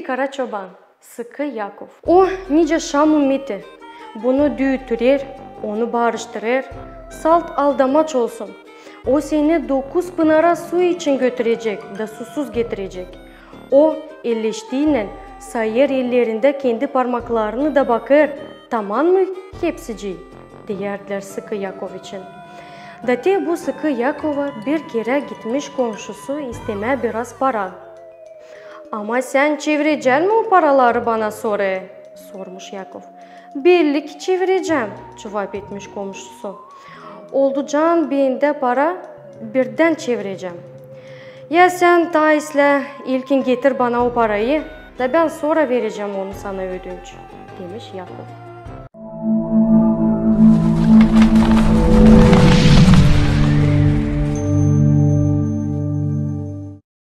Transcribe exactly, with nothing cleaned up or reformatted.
Kara çoban, sıkı Yakov. O nicä şamumiti, bunu düütürer, onu barıştırêr, salt aldamaç olsun. O seni dokuz pınara su için götürecek da susuz getirecek. O elleştiynän sayêr ellerindä kendi parmaklarını da bakêr, taman mı hepsicii, deyärdilär sıkı Yakov için. Da te bu sıkı Yakova bir kerä gitmiş komşusu istemää biraz para. Ama sän çevirecän mi o paraları bana sora? Sormuş Yakov. Belli ki çevirecäm, cuvap etmiş komşusu. Olducan bendä para, birdän çevirecäm. Ya sän taa islää ilkin getir bana o parayı, da bän sora verecäm onu sana ödünç, demiş Yakov.